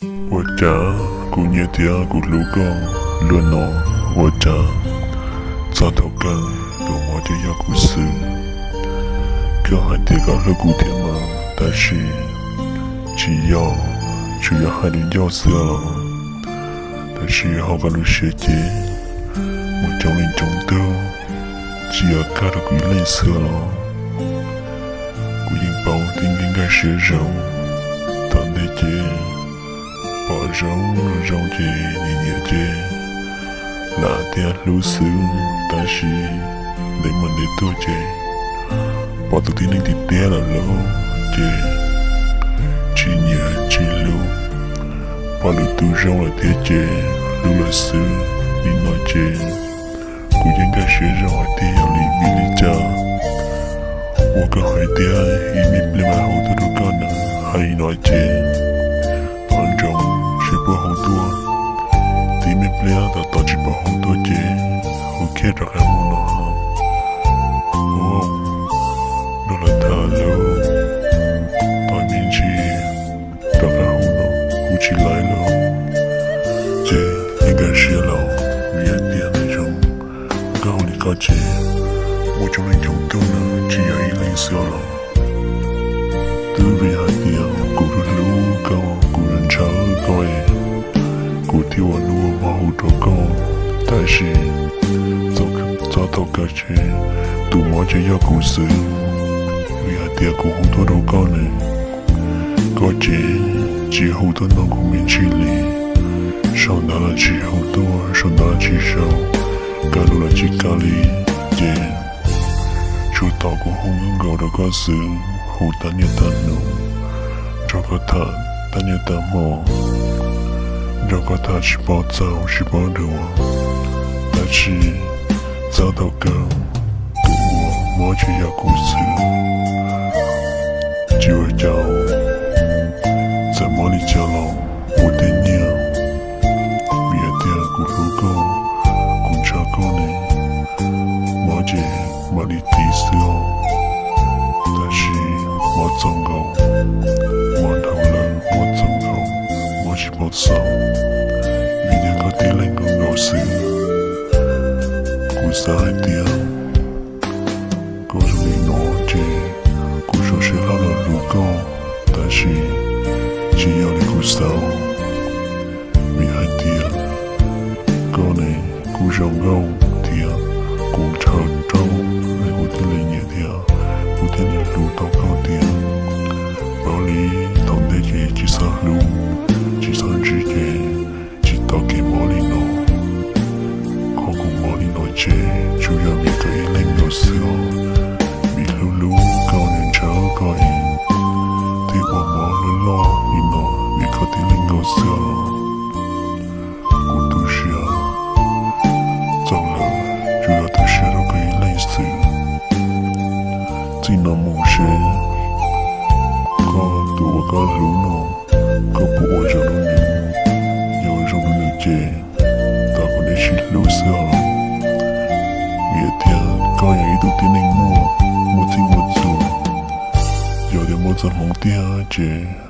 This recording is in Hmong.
Ua cas kuv nyiam tias kuv hlub koj luaj no, ua cas txog thaum kawg tus mob ces yog kuv xwb? Koj hais tias koj hlub kuv thiab mas, tab sis tsis yog, tsuas yog hais li ncauj xwb los. Tab sis hauv koj lub siab ces muaj coob leej coob tug, tsis yog koj rau kuv ib leeg xwb los. Kuv yeej paub tib nkees nkag siab zoo, tom ntej ces pom zoo zoo ces nyiam nyiam ces lam tias hlub xwb, tab sis ntev mus ntev tuaj ces pom tus tib neeg tiag tiag lawm lauj ces tsis nyiam tsis hlub, pom lwm tus zoo lawm thiab ces hlub lawm xwb. Li no ces kuv yeej nkag siab zoo hais tias yog li vim li cas uas koj hais tias ib me pliag mam hu tuaj rau koj na. Hais li no ces tos ntsoov seb puas hu tuaj. Tib me pliag tos tos tsis pom hu tuaj ces hu kiag rov qab mus no. Ua nrog lawv tham lawm, tos me ntsis rov qab hu no, hu tsis laiv lawm ces yeej nkag siab los vim hais tias nws zoo nkauj li koj ces muaj coob leej coob tug na, tsis yog ib leeg xwb los. Twb vim hais tias kuv hlub hlub koj, kuv ntshaw koj es kuv thiaj ua lub mob hu rau koj, tab sis txog thaum kawg ces tus mob ces yog kuv xwb. Vim hais tias kuv hu tuaj rau koj ne, koj ces tsis hu tuaj nug kuv me ntsis li. Sau ntawv los tsis hu tuaj, sau ntawv los tsis sau, kab lus los tsis kab li, ces tsuas tos kuv hu nkaus rau koj xwb, hu tag niaj tag hnub, nrog koj tham tag niaj tag hmo, nrog koj tham tsis paub txaus tsis paub duav, tab sis txog thaum kawg tus uas mob ces yog kuv xwb. Tsis ua cas, txawm mob li cas los ua tej nyiaj, vim hais tias kuv hlub koj, kuv ntshaw koj ne, mob ces mam li tiv xwb os. Tab sis mob txaus nkaus, mob dhau lawm, mob txaus nkaus, mob tsis paub xaus, vim tias koj tib leeg nkaus nkaus xwb. Kuv xav hais tias koj zoo li no ces kuv zoo siab hlo los hlub koj, tab sis tsis yog li kuv xav. Vim hais tias koj ne kuj zoo nkauj thiab kuv ntshaw rau, es kuv thiaj li nyiam thiab kuv thiaj li hlub tau koj tiag. Paub li thaum ntej ces tsis txhob hlub, tsis txhob ntsib ces tsis tau kev mob li no. Qhov kuv mob li no ces tsuas yog vim koj ib leeg nkaus xwb os, vim hlub hlub koj nws ntshaw koj es thiaj ua mob loj loj li no vim koj tib leeg nkaus xwb os. Kuv tu siab txaus lawm, tsuas yog tu siab rau koj ib leeg xwb. Txij no mus seb koj tus uas koj hlub no, koj puas ua zoo rau nws? Yog ua zoo rau nws ces tos kom neb sib hlub xwb os. Vim tias koj yog ib tug tib neeg muaj, muaj txij muaj txhua, yog tias muaj txoj hmoov tiag ces